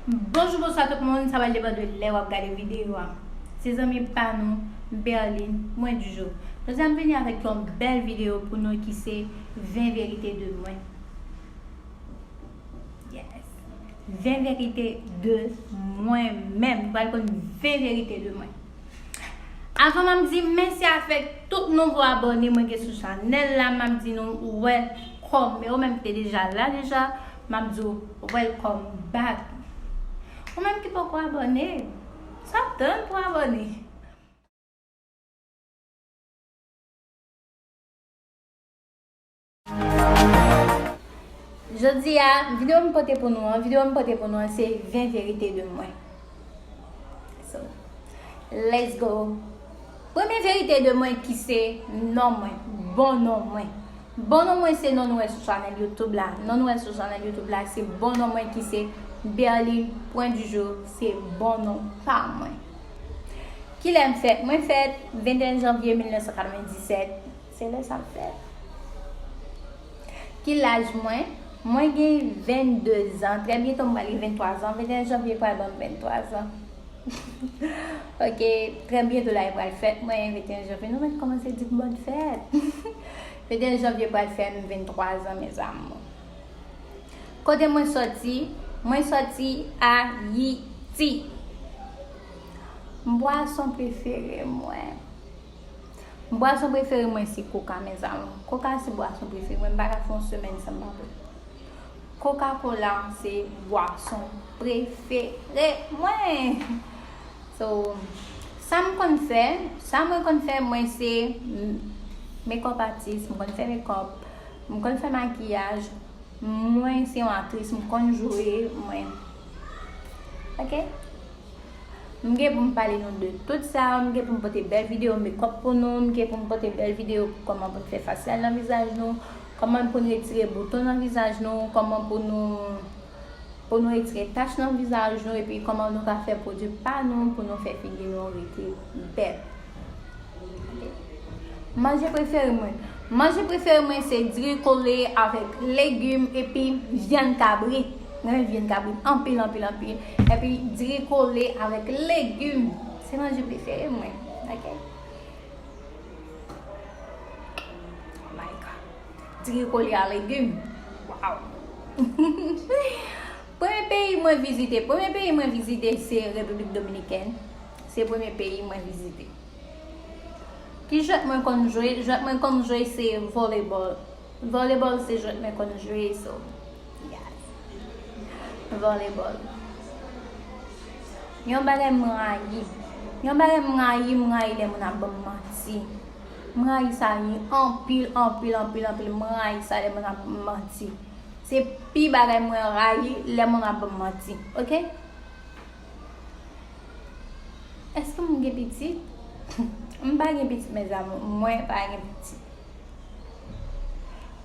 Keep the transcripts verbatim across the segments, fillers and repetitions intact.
Bonjou, bonswa tout moun, sa pral depann de lè w ap gade videyo a. Se zanmi pa nou, Berline, pwen di jou. Jodi a m vini avèk yon bèl videyo pou nou ki se ven verite de mwen. Yes. Ven verite de mwen menm. Nou pral konn ven verite de mwen. Avan m ap di mèsi avèk tout nouvo abòne mwen gen sou chanèl la, m ap di nou welcome. E ou menm ki te deja la deja, m ap di w welcome back. Ou menm ki poko abòne, sa w ap tann pou abòne? Jodi a, videyo m pote pou nou an, videyo m pote pou nou an se ven verite de mwen. So, let's go. Premye verite de mwen ki se non mwen, bon non mwen. Bon non mwen se non nou wè sou chanèl YouTube la. Non nou wè sou chanèl YouTube la se bon non mwen ki se Berline pwen di jou, se bon non pa mwen. Kilè m fèt? Mwen fèt venteyen janvye mil nèf san katrevenndisèt. Se lè sa m fèt. Ki laj mwen? Mwen gen vennde zan. Trè byento m pral gen venntwa zan. Venteyen janvye pral ban m venntwa zan. Ok, trè byento la e pral fèt mwen, venteyen janvye. Nou mèt kòmanse di m bòn fèt. Venteyen janvye pral fè m venntwa zan, mes amours. Kote mwen sòti? Mwen sòti Ayiti. Bwason prefere mwen. Bwason prefere mwen se koka, mes amours. Koka se bwason prefere mwen. M pa ka fè yon semèn san m pa bwè. Coca-Cola se bwason prefere mwen. So, sa m konn fè, sa mwen konn fè, mwen se m-, makeup artist, m konn fè makeup, m konn fè makiyaj, mwen se yon aktris, m konn jwe, mwen. Ok? M gen pou m pale nou de tout sa, m gen pou m pote bèl videyo makeup pou nou, m gen pou m pote bèl videyo kòman pou n fè fasyal nan vizaj nou, kòman pou n retire bouton nan vizaj nou, kòman pou nou, pou nou retire tach nan vizaj nou, epi kòman nou ka fè pwodui pa nou pou nou fè figi nou rete bèl. Manje prefere mwen. Manje prefere mwen se diri kole avèk legim epi vyann kabrit. Mwen renmen vyann kabrit anpil, anpil, anpil. Epi diri kole avèk legim. Se manje prefere mwen. Ok? Oh my God. Diri kole a legim. Wow. Premye peyi mwen vizite. Premye peyi mwen vizite se Repiblik Dominikèn. Se premye peyi mwen vizite. Ki jwèt mwen konn jwe? Jwèt mwen konn jwe se volleyball. Volleyball se jwèt mwen konn jwe, so, yes. Volleyball. Yon bagay m rayi. Yon bagay m rayi, m rayi lè moun ap ban m manti. M rayi sa anpil, anpil, anpil, anpil. M rayi sa lè moun ap ban m manti. Se pi bagay mwen rayi lè moun ap ban m manti. Ok? Èske m gen pitit? M pa gen pitit, mes amours. Mwen pa gen pitit.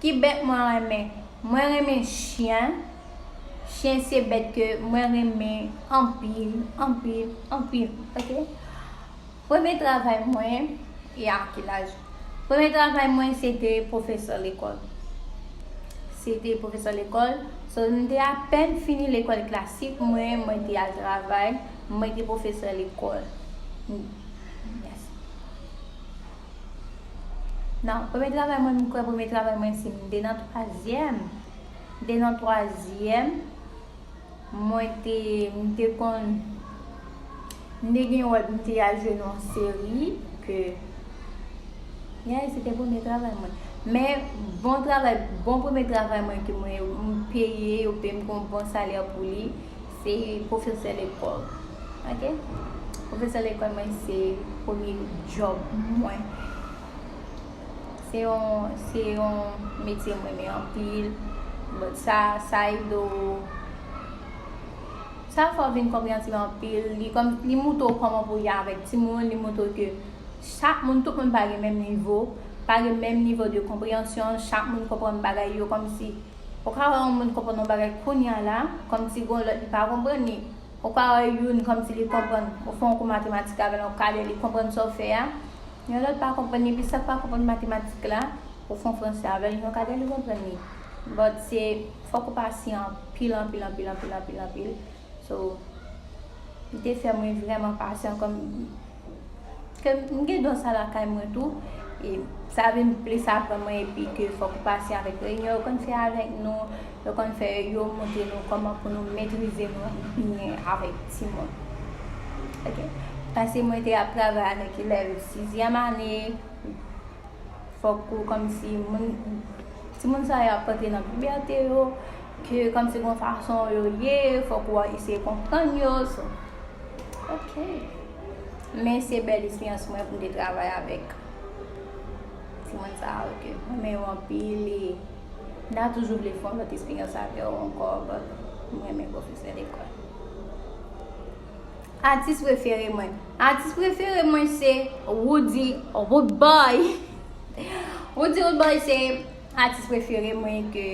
Ki bèt mwen renmen? Mwen renmen chyen. Chyen se bèt ke mwen renmen anpil, anpil, anpil. Ok? Premye travay mwen, e a ki laj? Premye travay mwen se te pwofesè lekòl. Se te pwofesè lekòl. So, m te apèn fini lekòl klasik mwen, mwen te al travay, mwen te pwofesè lekòl. Yes. Non, premye travay mwen, m kwè premye travay mwen se m te nan twazyèm. M te nan twazyèm. Mwen te, m te konn, m te gen wòl pou m te al jwe nan yon seri ke, yeah, se te premye travay mwen. Men bon travay, bon premye travay mwen ke mwen, m peye, yo peye m yon bon salè pou li, se pwofesè lekòl. Ok? Pwofesè lekòl mwen se premye djòb mwen. Se yon, se yon metye m renmen anpil. But sa, sa ede w. Sa fè w vin konpreyansib anpil. Li kòm, li montre w kòman pou w ye avèk timoun, li montre w ke chak moun, tout moun pa gen menm nivo, pa gen menm nivo de konpreyansyon, chak moun konprann bagay yo kòmsi Ou ka wè yon moun konprann yon bagay kounye a la, kòmsi gon lòt li pa konprann li. Ou ka wè youn kòmsi li konprann, ou fè yon kou matematik avè l, yon kadè, li konprann sa w fè a. Yon lòt pa konprann li, epi sa k pa konprann matematik la, ou fè yon franse avè l, yon kadè, li konprann li. But se, fòk ou pasyan anpil, anpil, anpil, anpil, anpil, anpil. So, li te fè mwen vrèman pasyan kòm ke m gen don sa lakay mwen tou. E sa vin plis aprann mwen epi ke fòk ou pasyan avèk reyinyon yo konn fè avèk nou, yo konn fè yo montre nou kòman pou nou metrize nou byen avèk timoun. Ok. Paske mwen te ap travay avèk elèv sizyèm ane, fòk ou kòmsi moun, timoun sa yo ap antre nan pibète yo, ke kòmsi gon fason yo ye, fòk ou eseye konprann yo. So, ok. Men se bèl esperyans mwen pou m te travay avèk timoun sa yo ke mwen renmen yo anpil e m ta toujou vle fè yon lòt esperyans avè yo ankò, but mwen renmen pwofesè lekòl. Atis prefere mwen. Atis prefere mwen se Roody Roodboy. Roody Roodboy se atis prefere mwen ke,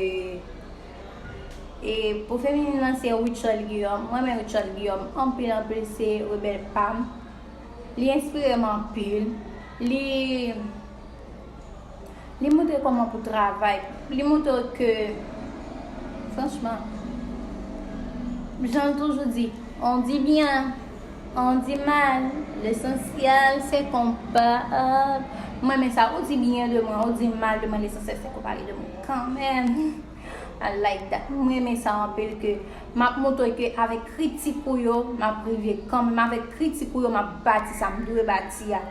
e pou feminin nan se Rutshelle Guillaume. Mwen renmen Rutshelle Guillaume anpil, anpil, se rebèl pa m. Li enspire m anpil. Li Li montre kòman pou travay. Li montre ke, franchman, jan l toujou di, on dit bien, on dit mal, l'essentiel c'est qu'on parle. Mwen renmen sa, ou di byen de mwen, ou di mal de mwen, l'essentiel c'est qu'on parle de mwen kanmenm. I like that. Mwen renmen sa anpil ke m ap montre ke avèk kritik ou yo, m ap rive kanmenm. Avèk kritik ou yo, m ap bati sa m dwe bati a.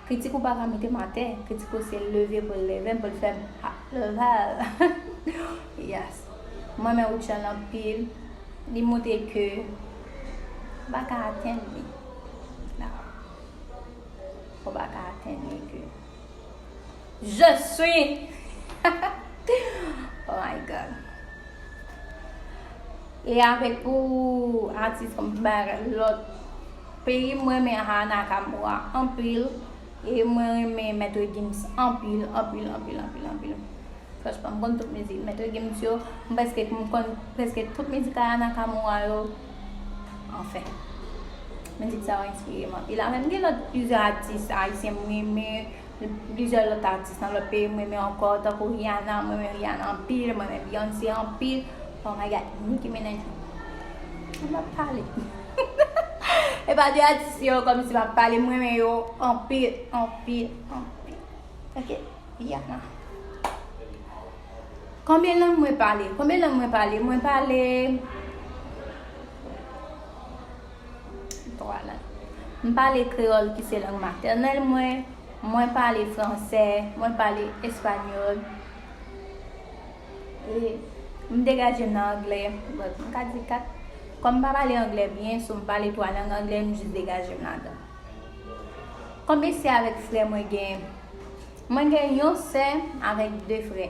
Kritik ou pa ka mete m atè. Kritik ou se leve pou l leve m, pou l fè m ap leve l. Yes. Mwen renmen Rutshelle anpil. Li montre ke ou pa ka atenn li. Non. Ou pa ka atenn li ke je suis. Oh my God. E avèk pou atis kòm lòt peyi, mwen renmen Hana Nakamura anpil. E mwen renmen Maître Gims anpil, anpil, anpil, anpil, anpil. Franchman, m konn tout mizik Maître Gims yo. M prèske, m konn prèske tout mizik Aya Nakamura yo. Anfen, mizik sa yo enspire m anpil. Avè m gen lòt plizyè atis ayisyen m renmen, plizyè lòt atis nan lòt peyi m renmen ankò, tankou Rihanna, mwen renmen Rihanna anpil, mwen renmen Beyoncé anpil. Oh my God, Nicki Minaj. M ap pale. E pa de atis yo kòmsi m ap pale, mwen renmen yo anpil, anpil, anpil. Ok, Rihanna. Konbyen lang mwen pale? Konbyen lang mwen pale? Mwen pale twa lang. M pale kreyòl ki se lang matènèl mwen, mwen pale fransè, mwen pale espanyòl. E m degaje m nan anglè, but m ka di kat. Kòm m pa pale anglè byen, so m pale twa lang anglè, m jis degaje m ladan. Konbyen sè avèk frè mwen gen? Mwen gen yon sè avèk de frè.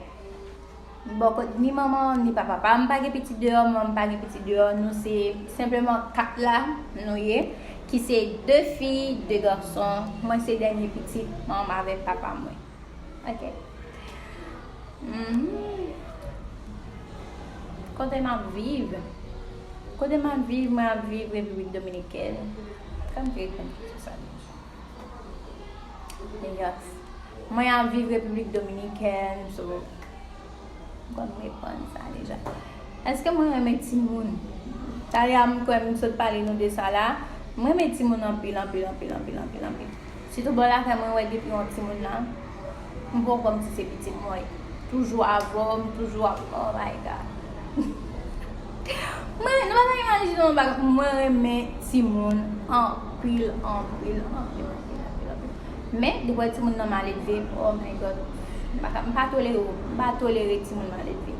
Bò kot ni manman ni papa. Papa m pa gen pitit deyò, manman m pa gen pitit deyò. Nou se senpleman kat la nou ye, ki se de fi, de gason. Mwen se dènye pitit manman m avèk papa mwen. Ok. Mhm. Kote m ap viv? Kote m ap viv? Mwen ap viv Repiblik Dominikèn. Kòm ki reponn kesyon sa deja? Yes. Mwen ap viv Repiblik Dominikèn, so m konn reponn sa deja. Èske mwen renmen timoun? Talè a m kwè m sot pale nou de sa la. Mwen renmen timoun anpil, anpil, anpil, anpil, anpil, anpil. Sitou bò lakay mwen, wè depi yon timoun la, m poko kòmsi se pitit mwen. Toujou avè w, m toujou ap, oh my God. Mwen, nou pa ka imajine yon bagay, mwen renmen timoun anpil, anpil, anpil, anpil, anpil, anpil. Men, depi w wè timoun nan mal elve, oh my God, m pa ka, m pa tolere w, m pa tolere timoun mal elve.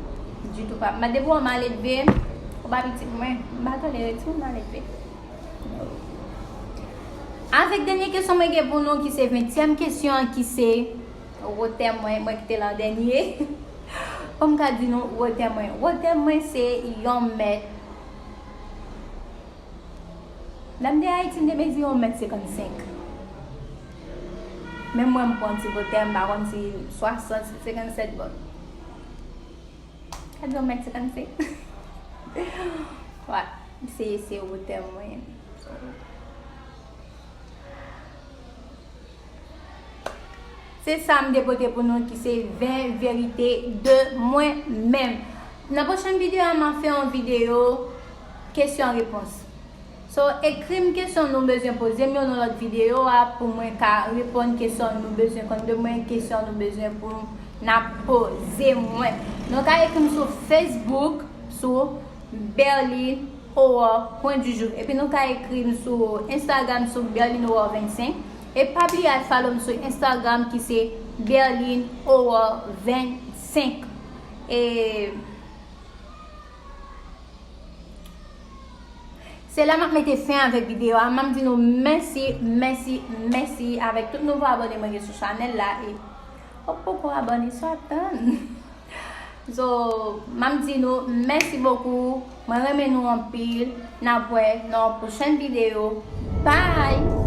Ditou pa. M pa, depi w mal elve, ou pa pitit mwen, m pa tolere timoun mal elve. Avèk dènye kesyon mwen gen pou nou, ki se ventyèm kesyon an, ki se wotè mwen, mwen kite l an dènye. Pou m ka di nou wotè mwen. Wotè mwen se yon mèt. Lè m te Ayiti, m te mezi yon mèt senkannsenk. Men mwen, m pran ti wotè, m pa konn si swasant, si senkannsèt, bon. Gade yon mèt senkannsenk. Wa, se, se wotè mwen. So, se sa m te pote pou nou ki se ven verite de mwen menm. Nan pwochèn videyo a, m ap fè yon videyo kesyon repons. So, ekri m kesyon nou bezwen poze m yo nan lòt videyo a pou mwen ka reponn kesyon nou bezwen konn de mwen, kesyon nou bezwen pou n ap poze mwen. Nou ka ekri m sou Facebook, sou Berline Aurore point du jour. Epi nou ka ekri m sou Instagram sou Berline Aurore vennsenk. E pa bliye al follow m sou Instagram ki se Berline Aurore vennsenk. E se la m ap mete fen avèk videyo a. M ap di nou mèsi, mèsi, mèsi avèk tout nouvo abòne mwen gen sou chanèl la. E ou poko abòne, sa w ap tann? So, m ap di nou mèsi bokou. Mwen renmen nou anpil. N ap wè nan yon pwochèn videyo. Bye!